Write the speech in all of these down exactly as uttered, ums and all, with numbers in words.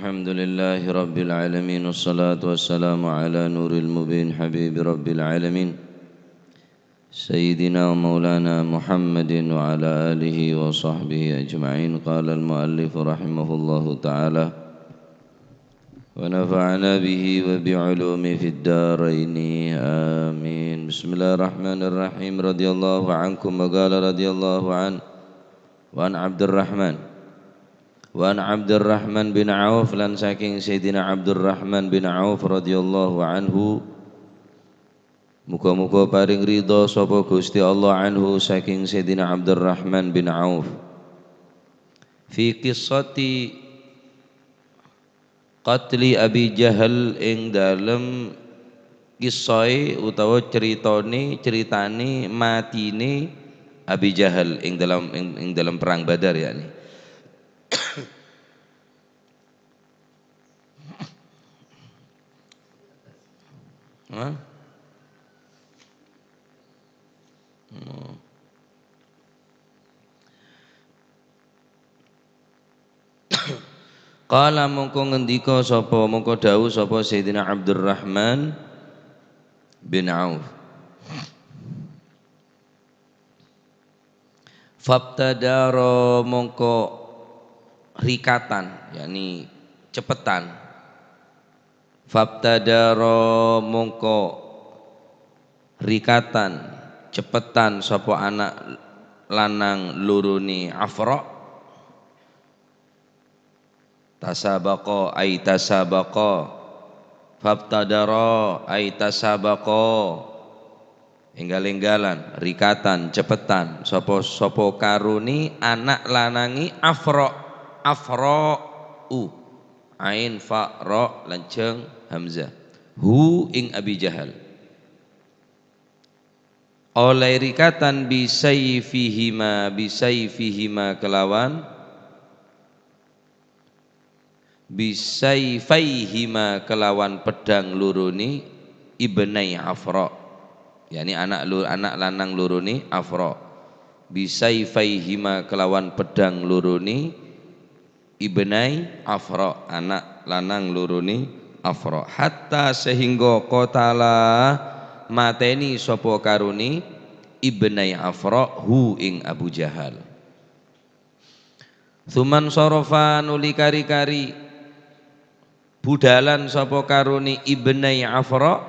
الحمد لله رب العالمين، والصلاة والسلام على نور المبين حبيب رب العالمين، سيدنا ومولانا محمد وعلى آله وصحبه أجمعين. قال المؤلف رحمه الله تعالى، ونفعنا به وبعلومه في الدارين، آمين. بسم الله الرحمن الرحيم. رضي الله عنكم، وقال رضي الله عنه، وعن عبد الرحمن، وعن عبد الرحمن بن عوف, lan saking Sayyidina Abdurrahman bin Auf radhiyallahu anhu, muga-muga paring ridha sapa Gusti Allah anhu saking Sayyidina Abdurrahman bin Auf. Fi qissati qatli Abi Jahal, ing dalem kissae utawa critane, critane matine Abi Jahal ing dalam, ing, ing dalam perang Badar, yakni. Hah? Oh. Qala, mongko ngendika sapa, mongko dawuh sapa Sayyidina Abdurrahman bin Auf. Fabtadara, mongko rikatan, yakni cepetan. Fabtadara, mongko rikatan, cepetan sapa ana' lanang lorone Afra. Tasabaqa, ay tasabaqa. Fabtadara, ay tasabaqa. Enggal-enggalan, rikatan, cepetan. Sapa, sapa karone ana' lanange Afra. Afra, u. Ain, fa, ra, lanjhâng, hamzah. Hu, ing Abi Jahal. Oleh rikatan bisayfihima, bisayfihima kelawan, bisayfaihima kelawan pedhang lorone ibnai Afra. Yani ana' lu-, ana' lanang lorone Afra. Bisayfaihima kelawan pedhang lorone ibnai Afra, ana' lanang lorone Afra. Hatta sehingga qatala mateni sapa karone ibnai Afra hu ing Abu Jahal. Tsumansarafa nuli kari-kari budhalan sapa karone ibnai Afra,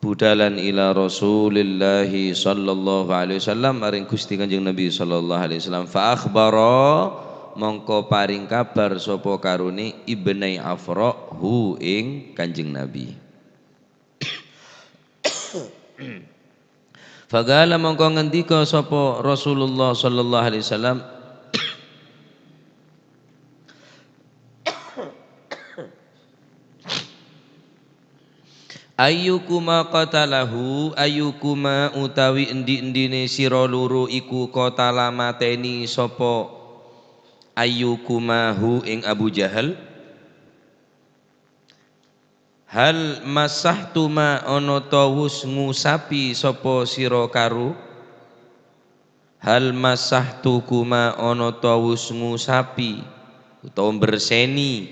budhalan ila Rasulillahi sallallahu alaihi wasallam, maring Gusti Kanjeng Nabi sallallahu alaihi wasallam. Fa akhbara, mongko paring kabar sapa karone ibnai Afra hu ing Kanjeng Nabi. Faqala, mongko ngendika sapa Rasulullah sallallahu alaihi wasallam, "Ayyukuma qatalahu, ayyukuma utawi endi-endine sira loro iku qatala mateni sapa ayyukuma hu ing Abu Jahal?" "Hal masahtuma, ana ta wus ngusapi sapa sira karo?" "Hal masahtukuma, ana ta wus ngusapi utawa mberseni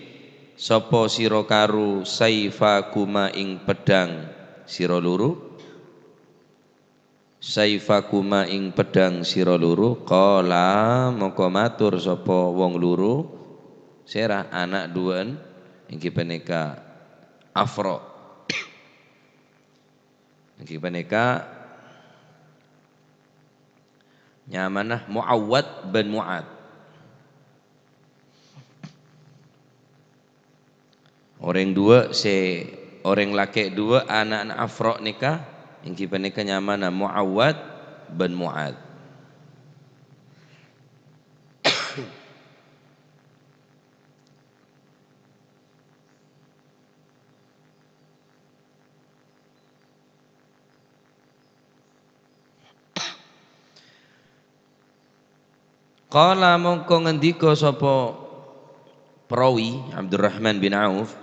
sapa sira karo saifakuma ing pedhang sira loro?" Saifakuma ing pedhang sira loro, qala, mongko matur sapa wong loro, sera ana' duwa'an, inggih paneka Afra. Inggih paneka nyamana Muawwad bin Mu'ad. Orèng duwâ' sè, orèng lakè' duwâ' ana'na Afra' nèka, èngghi panèka nyamana Mu'awwad bân Mu'ad. Qala, mongko ngendika sapa perawi Abdurrahman bin Auf,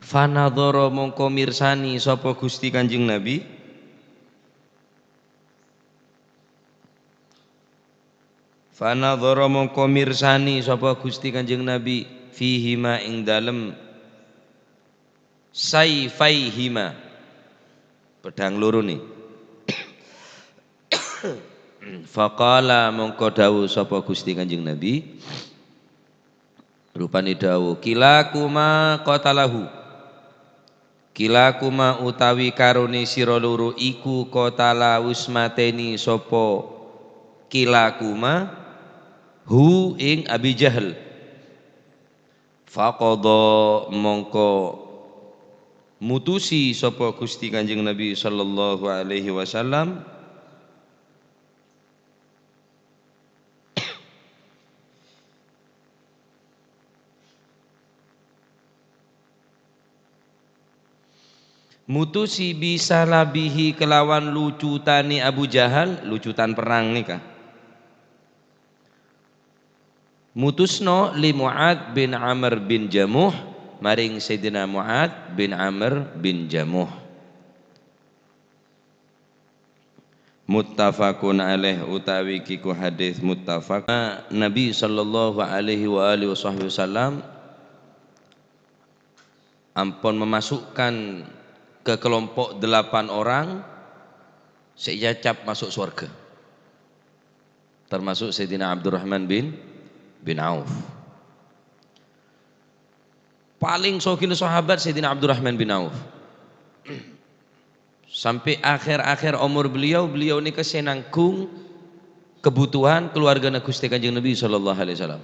"Fanadhara, mongko mirsani sapa Gusti Kanjeng Nabi, Fanadhara mongko mirsani sapa Gusti Kanjeng Nabi fihima ing dalem saifaihima, pedhang lorone. Faqala mongko dawuh sapa Gusti Kanjeng Nabi, rupane dawuh, "Kilakuma qatalahu." Kilakuma utawi karone sira loro iku qatala wis mateni sapa kilakuma hu ing Abi Jahal. Faqadha mongko mutusi sapa Gusti Kanjeng Nabi sallallahu alaihi wasallam mutusi bisalabihi kelawan lucutane Abu Jahal, lucutan perang nika. Mutusno li Mu'ad bin Amr bin Jamuh, maring Sayyidina Mu'ad bin Amr bin Jamuh. Muttafaqun alaih, utawi kiku hadis muttafaq. Nabi sallallahu alaihi wa alihi wasahbihi wasallam ampon memasukkan ke kelompok delapan orang se ecap masuk swarga. Termasuk Sayyidina Abdurrahman bin, bin Auf. Paling sogina sahabat Sayyidina Abdurrahman bin Auf. Sampai akhir-akhir umur beliau, beliau neka se nanggung kebutuhan keluargana Gusti Kanjeng Nabi sallallahu alaihi wasallam.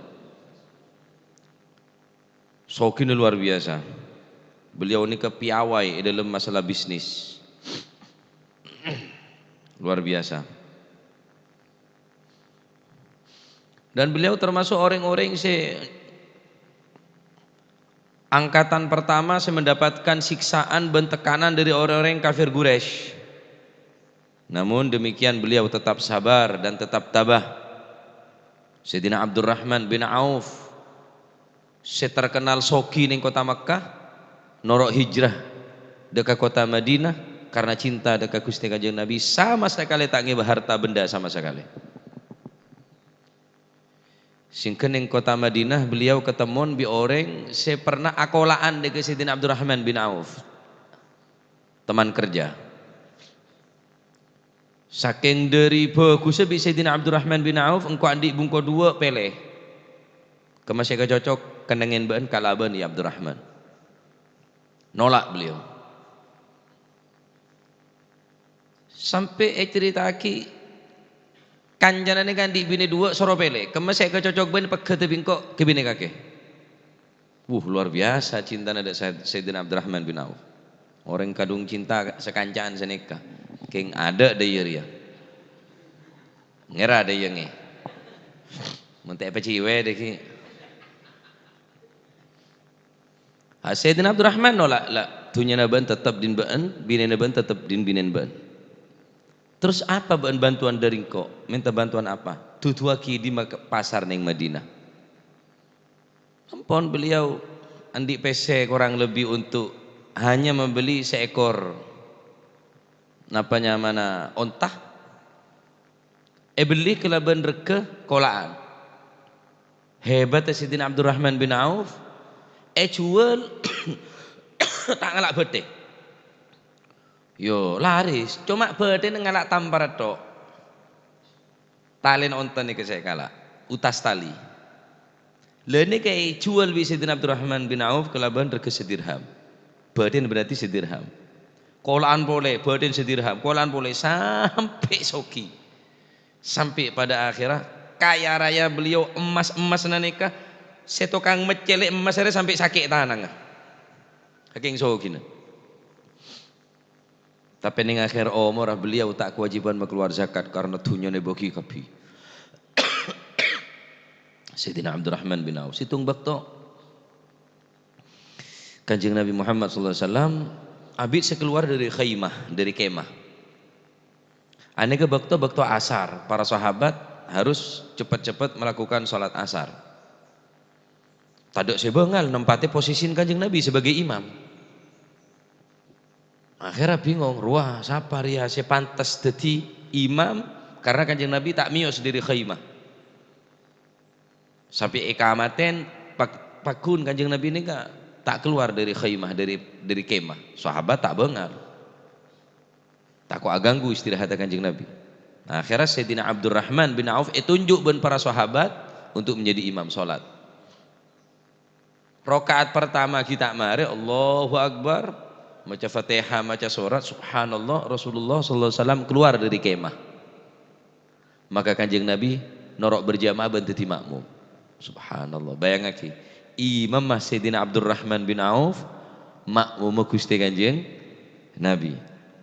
Sogina luar biasa. Beliau neka piawai e dalam masalah bisnis. Luar biasa. Dan beliau termasuk orang-orang se angkatan pertama se mendapatkan siksaan ban tekanan dari orang-orang kafir Quraisy. Namun demikian beliau tetap sabar dan tetap tabah. Sayyidina Abdurrahman bin Auf se terkenal sogi neng kota Makkah, noro' hijrah deka kota Madinah karena cinta deka Gusti Kanjeng Nabi, sama sekali ta' ngeba harta benda sama sekali. Sehingga neng kota Madinah beliau ketemon bi' oreng se pernah akola'an deka Sayyidina Abdurrahman bin Auf, teman kerja. Saking dhari bagussa bi' Sayyidina Abdurrahman bin Auf, "Engko' andi' bungko duwâ' pèlè. Kemma sè èkacocok kennengngen bâ'ân kalabân, ya Abdurrahman." Nolak beliau. Sampè' ècarèta'aghi kancana nèka andi' binè duwâ', soro pèlè. Kemma sè èkacocok bâ'ân, pegghâ bi' engko' ghâbinè kakè. Wuh, luar biasa cintana dâ' Said-, Sayyidina Abdurrahman bin Auf. Orèng kadhung cinta sakanca'an sanèka. Kèng adâ' dâ' iyâ rèya. Ngèra dâ' iyâ ngè. Mon ta' èpacèwè dâ' ghi. Ha, Sayyidina Abdurrahman nolak, "La, dhunnyana bâ'ân tettep dhin bâ'ân, binèna bâ'ân tettep dhin binèn bâ'ân." "Terus apa bâ'ân bantuan dâri engko'? Mènta bantuan apa? Duduwâghi dimma ka pasar neng Madinah." Ampon beliau andi' pèssè kurang lebbi untuk hanya membeli seekor, napa nyamana, onta. Èbelli kalabân règhâ kola'an. Hebat Sayyidina Abdurrahman bin Auf, èjhuwâl ta' ngala' bâtè. Yo, laris, coma bâtèna ngala' tampara tok. Talèna onta nèka sè èkala', utas talè. Lha nèka èjhuwâl bi' Sayyidina Abdurrahman bin Auf kalabân règhâ sadirham. Bâtèna berarti sadirham. Kola'an polè, bâtèna sadirham, kola'an polè, sampè' sogi. Sampè' pada akhirra, kaya raya beliau, emmas-emmasna nèka, sè tokang mèccèlè emmas arè sampè' sakè' tanangnga. Sakèng sogina. Tapè neng akhèr omorra beliau ta' kewajiban makalowar zakat karena dhunnyana èbâghi kabbhi. Sayyidina Abdurrahman bin Auf. Sèttong bâkto Kanjeng Nabi Muhammad sallallahu alaihi wasallam abit sè kalowar dâri khaimah, dâri kemah. Anèka bâkto-bâkto asar, para sahabat harus cepet-cepet melakukan salat asar. Tadâ' sè bângal nempatè posisina Kanjeng Nabi sebagai imam. Akhirra bingung, rowa sapa rèya sè pantes dhâddhi imam, karena Kanjeng Nabi ta' mèyos dâri khaimah. Sampè' èkamatèn, pag-, paggun Kanjeng Nabi nèka ta' kalowar dâri khaimah, dâri, dâri kemah. Sahabat ta' bângal. Tako' aghânggu istirahatta Kanjeng Nabi. Nah, akhèrra Sayyidina Abdurrahman bin Auf ètonjhu' bân para sahabat untuk menjadi imam sholat. Raka'at partama ghi' ta' marè, Allahu Akbar, maca Fatihah, maca sorat, subhanallah, Rasulullah sallallahu alaihi wasallam kalowar dâri kemah. Maka Kanjeng Nabi noro' berjamaah bân dhâddhi ma'mum. Subhanallah. Bayangaghi, imamma Sayyidina Abdurrahman bin Auf, ma'mumma Ghustè Kanjeng Nabi.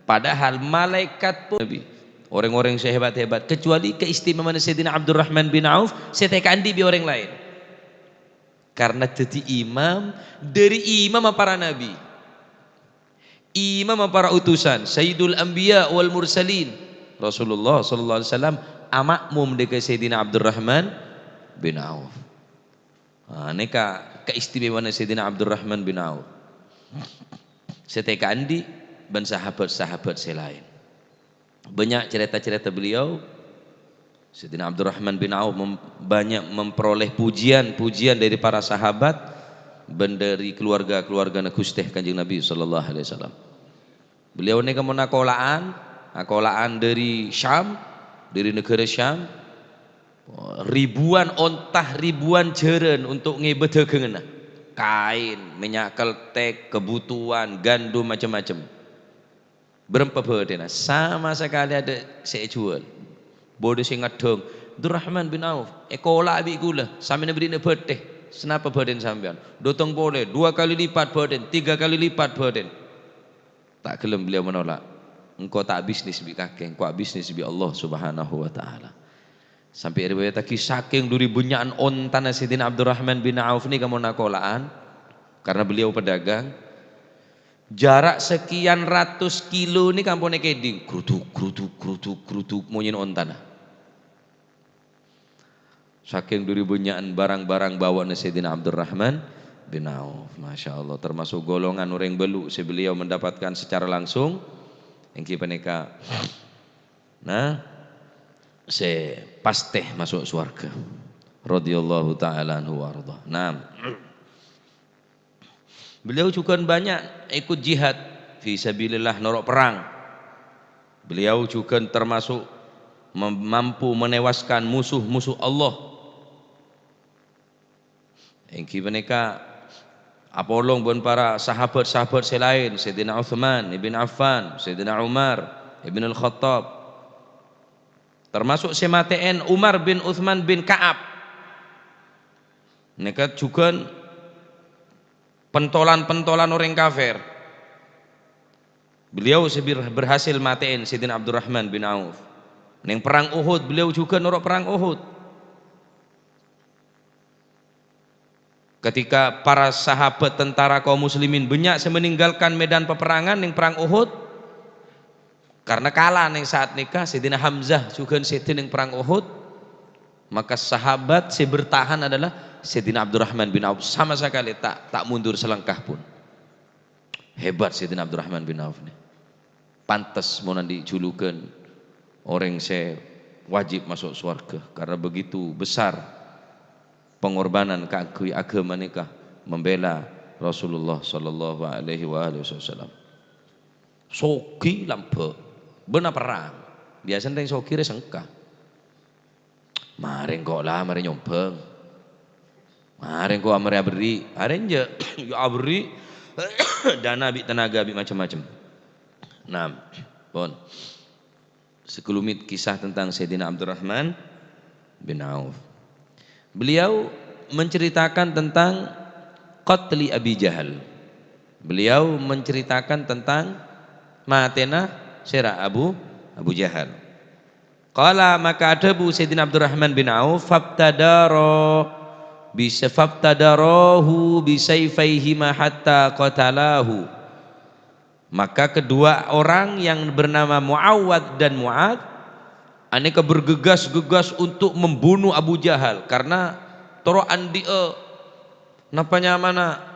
Padahal malaèkat pon Nabi. Orèng-orèng sè hebat-hebat, kecuali keistimewaanna Sayyidina Abdurrahman bin Auf sè ta' èkaandi' bi' orèng laèn. Karena dhâddhi imam dâri imamma para nabi. Imamma para utusan, Sayyidul Anbiya wal Mursalin, Rasulullah sallallahu alaihi wasallam ama'mum dâ' ka Sayyidina Abdurrahman bin Auf. Nah, nèka keistimewaanna Sayyidina Abdurrahman bin Auf. Sè ta' èkaandi' bân sahabat-sahabat sè laèn. Banyak cerita-cerita beliau. Sayyidina Abdurrahman bin Auf mem-, banyak memperoleh pujian-pujian dari para sahabat bân dâri keluarga-keluargana Ghustè Kanjeng Nabi sallallahu alaihi wasallam. Beliau nèka mon akola'an, akola'an dâri Syam, dâri naghârâ Syam. Ribuan onta, ribuan jhârân untuk ngèbâ dâgângnga. Kaèn, mènnya' keltek, kebutuhan, gandum, macem-macem. Bârâmpa bâdâna, sama sakalè adâ' sè èjhuwâl. Bâdâ sè ngaddhâng, "Abdurrahman bin Auf, èkola'a bi' kaulâ, sampèyan bherri'na bâtè. Sanapa bâdâna sampèyan? Dâteng polè, dua kali lipat bâdâna, tiga kali lipat bâdâna." Ta' ghellem beliau menolak. "Engko' ta' bisnis bi' kakè, engko' abisnis bi' Allah Subhanahu wa Ta'ala." Sampè' riwayattaghi, sakèng dâri bânnya'an ontana Sayyidina Abdurrahman bin Auf nèka mon akola'an, karena beliau pedagang, jarak sekian ratus kilo nèka ampon èkèdhing, gruduk, gruduk, gruduk, gruduk, monyèna ontana. Sakèng dâri bânnya'an barang-barang bâwâna Sayyidina Abdurrahman bin Auf. Masya Allah, termasuk golongan orèng bâllu' sè beliau mendapatkan secara langsung, èngghi panèka Nah, sè pastè maso' sowarghâ. Radhiyallahu ta'ala anhu wa ardha. Naam. Beliau jhughân banyak ikut jihad fi sabilillah, noro' perrang. Beliau jhughân termasuk mem-, mampu menewaskan musuh-musuh Allah. Èngghi panèka apolong bân para sahabat-sahabat sè laèn, Sayyidina Utsman ibn Affan, Sayyidina Umar ibn Al-Khattab, termasuk sè matè'èn Umar bin Utsman bin Ka'ab. Nèka jhughân pentolan-pentolan orèng kafir. Beliau sè bir-, berhasil matè'èn Sayyidina Abdurrahman bin Auf. Neng perrang Uhud, beliau jhughân noro' perrang Uhud. Ketika para sahabat tentara kaum muslimin bânnya' sè meninggalkan medan peperangan neng perrang Uhud, karena kala neng saat nèka, Sayyidina Hamzah jhughân sèdhâ neng perrang Uhud, maka sahabat sè bertahan adalah Sayyidina Abdurrahman bin Auf, sama sakalè ta', ta' mundur salangkah pon. Hebat Sayyidina Abdurrahman bin Auf nè. Pantes mon andi' julugan orèng sè wajib maso' sowarghâ, karena begitu besar pengorbanan kaangghuy aghâma nèka, membela Rasulullah sallallahu alaihi wa alihi wasallam. Soghi lambâ', bânnè perrang. Biyasana rèng soghi rè sengka. Marè engko' la, marè nyombhâng. Marè engko' marè aberri'. Arè enjâ', ya aberri'. Dana bi' tenaga bi' macem-macem. Naam, pon. Sekelumit kisah tentang Sayyidina Abdurrahman bin Auf. Beliau menceritakan tentang qatli Abi Jahal. Beliau menceritakan tentang matèna sèra Abu, Abu Jahal. Qala, maka adhâbu Sayyidina Abdurrahman bin Auf, "Fabtadara bis-, fabtadarahu bisayfaihima hatta qatalahu." Maka kedua orang yang bernama Muawad dan Muad anèka bergegas-gegas untuk membunuh Abu Jahal karena toro' andi'â napa nyamana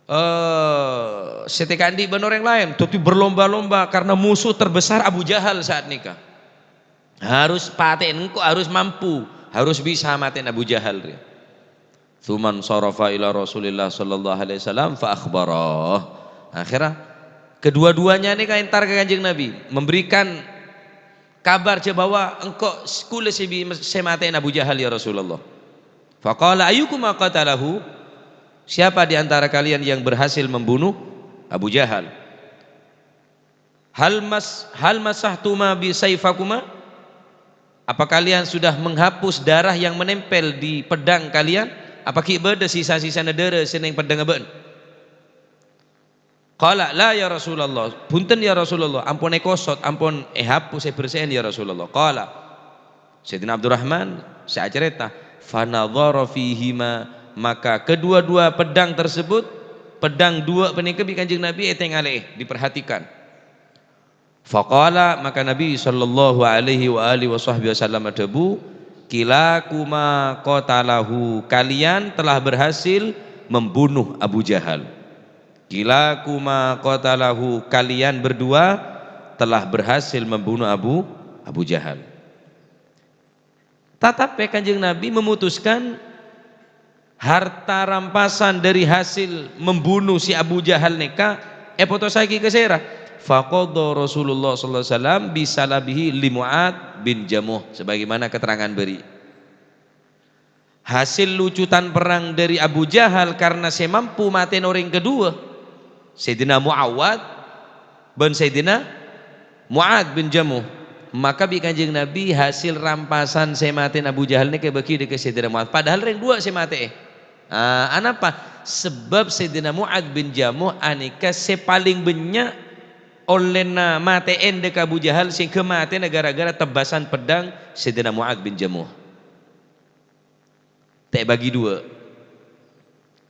eh, sè ta' èkaandi' bân orèng laèn. Dhâddhi berlomba-lomba karena musuh terbesar Abu Jahal saat nèka. Harus patè, engko' harus mampu Harus bisa matèn Abu Jahal rèya. Tsumansarafa ila Rasulillah sallallahu alaihi wasallam fa akhbarah. Akhirnya, kedua-duanya nèka èntar ka Kanjeng Nabi, memberikan kabar jâ bahwa engko' s-, kaulâ sè bi-, sè matèn Abu Jahal, ya Rasulullah. Faqala, "Ayyukuma qatalahu?" Siapa di antara kalian yang berhasil membunuh Abu Jahal? "Hal mas-, hal masahtuma bi saifakuma?" Apa kalian sudah menghapus darah yang menempel di pedang kalian? Apa ghi' bâdâ sisa-sisana dârâ sè neng peddangnga bâ'na? Qala, "La, ya Rasulullah." "Bhunten, ya Rasulullah, ampon èkosot, ampon èhapus, èbersè'è, ya Rasulullah." Qala, Sayyidina Abdurrahman sè acarèta, "Fanadhara fihima," maka kedua-dua pedang tersebut, pedang dua panèka bi' Kanjeng Nabi ètengalè'è, diperhatikan. Faqala, maka Nabi sallallahu alaihi wa alihi wasahbihi wasallam adhâbu, "Kilakuma qatalahu," kalian telah berhasil membunuh Abu Jahal. "Kilakuma qatalahu," kalian berdua telah berhasil membunuh Abu, Abu Jahal. Tatapè Kanjeng Nabi memutuskan harta rampasan dari hasil membunuh si Abu Jahal nèka èpotossaghi ka sèra. Faqadha Rasulullah sallallahu alaihi wasallam bisalabihi li Mu'ad bin Jamuh, sebagaimana keterangan bâri'. Hasil lucutan perang dari Abu Jahal karena sè mampu matèn orèng kedua, Sayyidina Mu'awad bân Sayyidina Mu'ad bin Jamuh. Maka bi' Kanjeng Nabi hasil rampasan sè matèn Abu Jahal nèka èbâghi dâ' ka Sayyidina Mu'ad. Padahal rèng duwâ' sè matè'è. Ah, anapa? Sebab Sayyidina Mu'ad bin Jamuh anèka sè palèng bânnya' ollèna matè'è dâ' ka Abu Jahal, sehingga matèna gara-gara tebbasan pedang Sayyidina Mu'ad bin Jamuh. Ta' èbâghi duwâ'.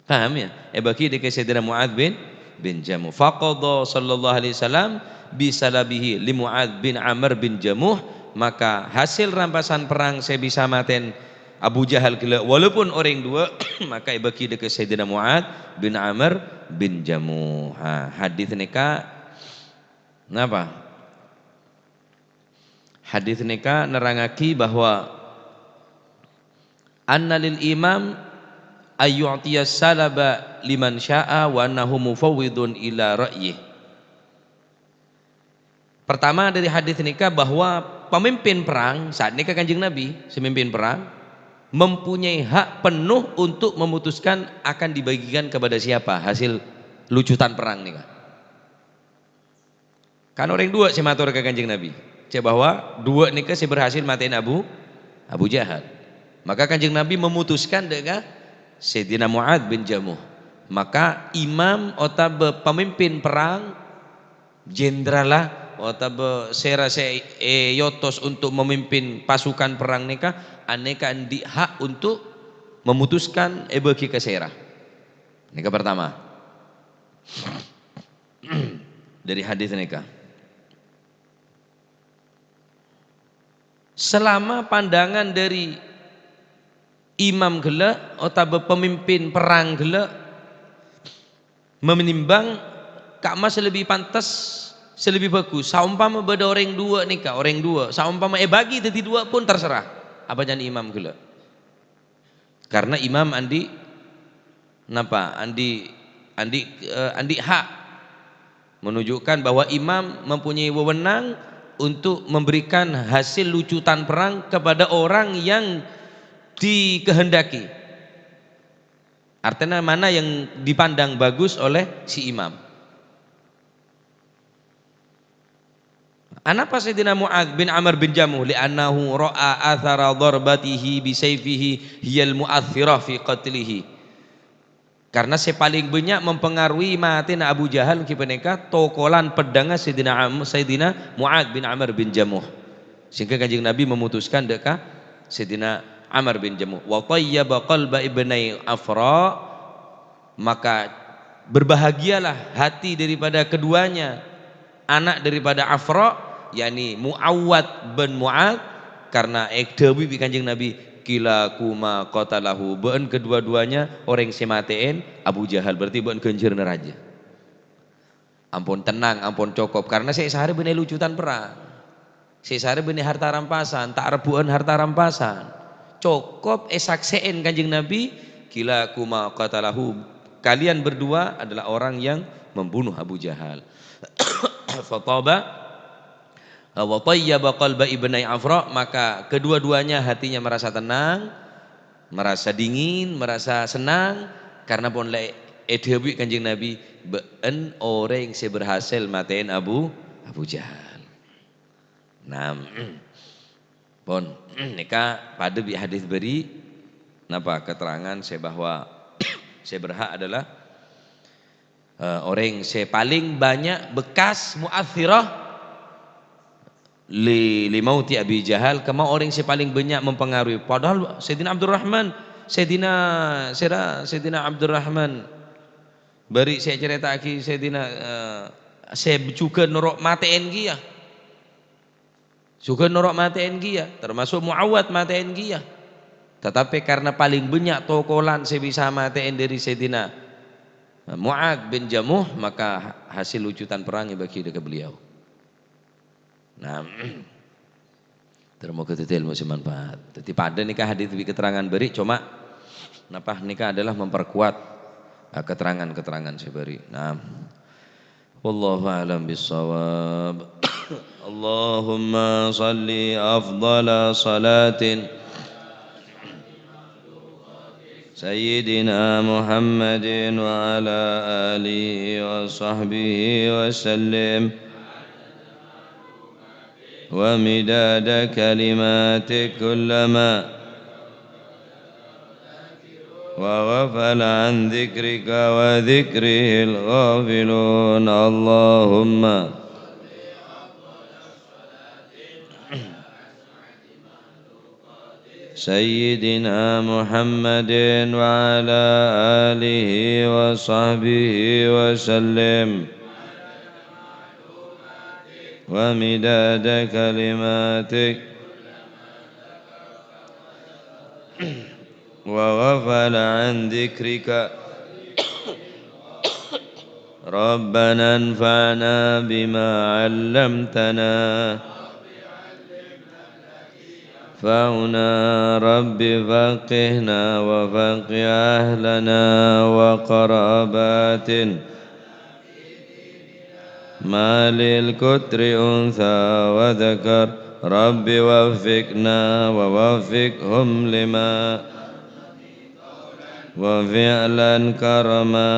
Paham, ya? Èbâghi dâ' ka Sayyidina Mu'ad bin, bin Jamuh. Faqadha sallallahu alaihi wasallam bisalabihi li Mu'ad bin Amr bin Jamuh, maka hasil rampasan perang sè bisa matèn Abu Jahal ghellâ', walaupun orèng duwâ', maka èbâghi dâ' ka Sayyidina Mu'ad bin Amr bin Jamuh. Ha, hadis nèka napa? Hadis nèka nerrangaghi bahwa anna lil imam ayyu'tiya salaba liman sya'a wa annahu mufawwidun ila ra'yih. Pertama, dari hadis nèka bahwa pemimpin perang, saat nèka Kanjeng Nabi, sè mimpin perang, mempunyai hak penuh untuk memutuskan akan dibagikan kepada siapa hasil lucutan perang nèka. Kan orèng duwâ' sè mator ka Kanjeng Nabi, cè' bahwa duwâ' nèka sè berhasil matè'è Abu, Abu Jahal. Maka Kanjeng Nabi memutuskan dâ' ka Sayyidina Mu'ad bin Jamuh. Maka imam otabâ pemimpin perang, jenderalla otabâ sèra sè èyotos untuk memimpin pasukan perang nèka, anèka andi' hak untuk memutuskan èbâghi ka sèra. Nèka pertama. Dari hadis nèka. Selama pandangan dari imam ghellâ' otabâ pemimpin perang ghellâ' menimbang ka'ma sè lebbi pantes, sè lebbi bhâghus. Saompama bâdâ orèng duwâ' nèka, orèng duwâ', saompama èbâghi dhâddhi duwâ' pun terserah. Apa can imam ghellâ'? Karena imam andi', napa? Andi', andi', eh, andi' hak menunjukkan bahwa imam mempunyai wewenang untuk memberikan hasil lucutan perang kepada orang yang dikehendaki. Artinya mana yang dipandang bagus oleh si imam. Anapa Sayyidina Mu'ad bin Amr bin Jamuh? "Li'annahu ra'a athara darbatihi bi sayfihi hiyal mu'aththirah fi qatlihi." Karena sè palèng bânnya' mempengaruhi matèna Abu Jahal ghi panèka tokolan peddhângnga Sayyidina Am-, Sayyidina Mu'ad bin Amr bin Jamuh. Sehingga Kanjeng Nabi memutuskan dâ' ka Sayyidina Amr bin Jamuh. "Wa tayyaba qalba ibnai Afra," maka berbahagialah hati daripada keduanya, anak daripada Afra, yakni Mu'awwad bin Mu'ad, karena èdhâbuwi bi' Kanjeng Nabi, "Kilakuma qatalahu," bâ'na kedua-duanya orèng sè matè'è Abu Jahal, berarti bâ'na ghânjhârânna rajâ. Ampon tenang, ampon cokop, karena sè èsarè bânnè lucutan perang. Sè èsarè bânnè harta rampasan, ta' rebbhu'ân harta rampasan. Cokop èsaksè'è Kanjeng Nabi, "Kilakuma qatalahu." Kalian berdua adalah orang yang membunuh Abu Jahal. Fataba, wa tayyaba qalba ibnai Afra, maka kedua-duanya hatinya merasa tenang, merasa dingin, merasa senang, karena pon la èdhâbuwi Kanjeng Nabi, "Bâ'en orèng sè berhasil matè'è Abu, Abu Jahal." Nah, pon, nèka padâ bi' hadis bâri', napa, keterangan sè bahwa sè berhak adalah, eh, orèng sè palèng bânnya' bekas mu'athirah li, li mauti Abi Jahal, kemma orèng sè palèng bânnya' mempengaruhi. Padahal Sayyidina Abdurrahman, Sayyidina, sèra, Sayyidina Abdurrahman bâri' sè ècarèta'aghi Sayyidina, eh, sè jhughân noro' matè'è kèya. Jhughân noro' matè'è kèya, termasuk Muawad matè'è kèya. Tatapè karna palèng bânnya' tokolan sè bisa matè'è dâri Sayyidina Mu'ad bin Jamuh, maka hasil wujudan perang èbâghi dâ' ka beliau. Nah, ter-, moghâ dhâddhi èlmo sè manfaat. Dhâddhi padâ nèka hadis bi' keterangan bâri', coma napa nèka adalah memperkuat, eh, keterangan-keterangan sè bâri'. Nah, wallahu a'lam bissawab. Allahumma shalli afdhala shalatin Sayyidina Muhammadin wa ala alihi wa sahbihi wa sallim. ومداد كلماتك كلما وغفل عن ذكرك وذكره الغافلون. اللهم سيدنا محمد وعلى آله وصحبه وسلم. ومداد كلماتك وغفل عن ذكرك. ربنا انفعنا بما علمتنا. فاعنا رب فقهنا وفقه أهلنا وقراباتنا. ما للكتر أنثى وذكر. رب وفقنا ووفقهم لما وفعلا كرما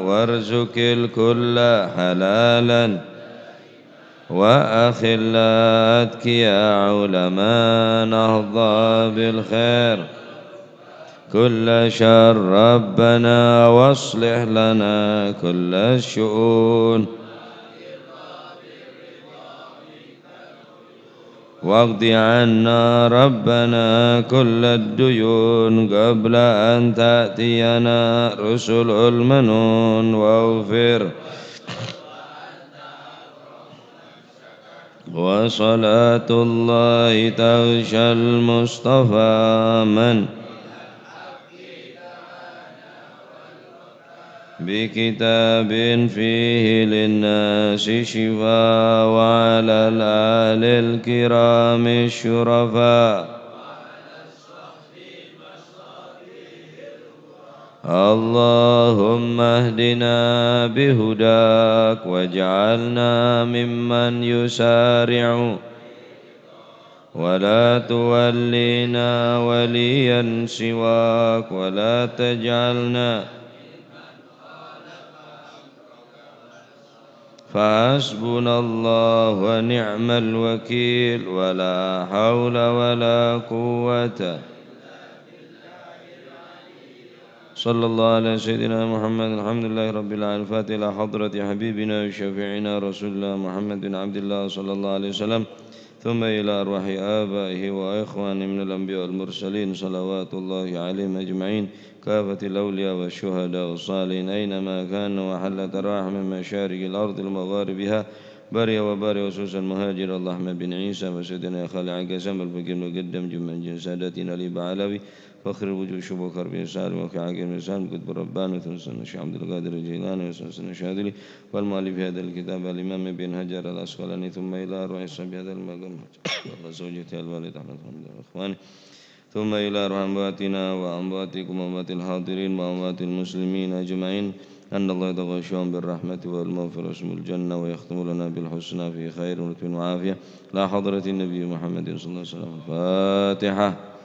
وارزق الكل حلالا وأخلاء أتقياء علماء نهضى بالخير كل شر ربنا وأصلح لنا كل الشؤون. واقض عنا ربنا كل الديون قبل أن تأتينا رسل المنون واغفر. وصلاة الله تغشى المصطفى من بكتاب فيه للناس شفاء وعلى الآل الكرام الشرفاء. اللهم اهدنا بهداك واجعلنا ممن يسارع ولا تولنا وليا سواك ولا تجعلنا فحسبنا الله ونعم الوكيل ولا حول ولا قوة. صلى الله على سيدنا محمد. الحمد لله رب العالمين. الفاتحة إلى حضرة حبيبنا وشفيعنا رسول الله محمد بن عبد الله صلى الله عليه وسلم. ثم إلى أرواح آبائه وإخوانه من الأنبياء والمرسلين صلوات الله عليهم أجمعين، كافة الأولياء والشهداء والصالحين أينما كانوا وحلت أرواحهم من مشارق الأرض لمغاربها، برها وبحرها، خصوصا مهاجر الله أحمد بن عيسى وسيدنا خالد عكازان والفقيه بن قدام جميع ساداتنا الإبا علوي، فخر الوجود شيخ بكر بن سالم وفي عاقب بن سالم قطب الرباني وثم سيدنا الشيخ عبد القادر الجيلاني وثم سيدنا الشاذلي والمؤلف هذا الكتاب الإمام ابن حجر العسقلاني ثم إلى أرواح صاحب هذا المقام وزوجته الوالد أحمد بن محمد وإخوانه ثم إلى أرواح أمواتنا وأمواتكم وأموات الحاضرين وأموات المسلمين أجمعين، أن الله يتغشاهم بالرحمة والمغفرة ويسكنهم الجنة ويختم لنا بالحسنى في خير ولطف وعافية. إلى حضرة النبي محمد صلى الله عليه وسلم. الفاتحة.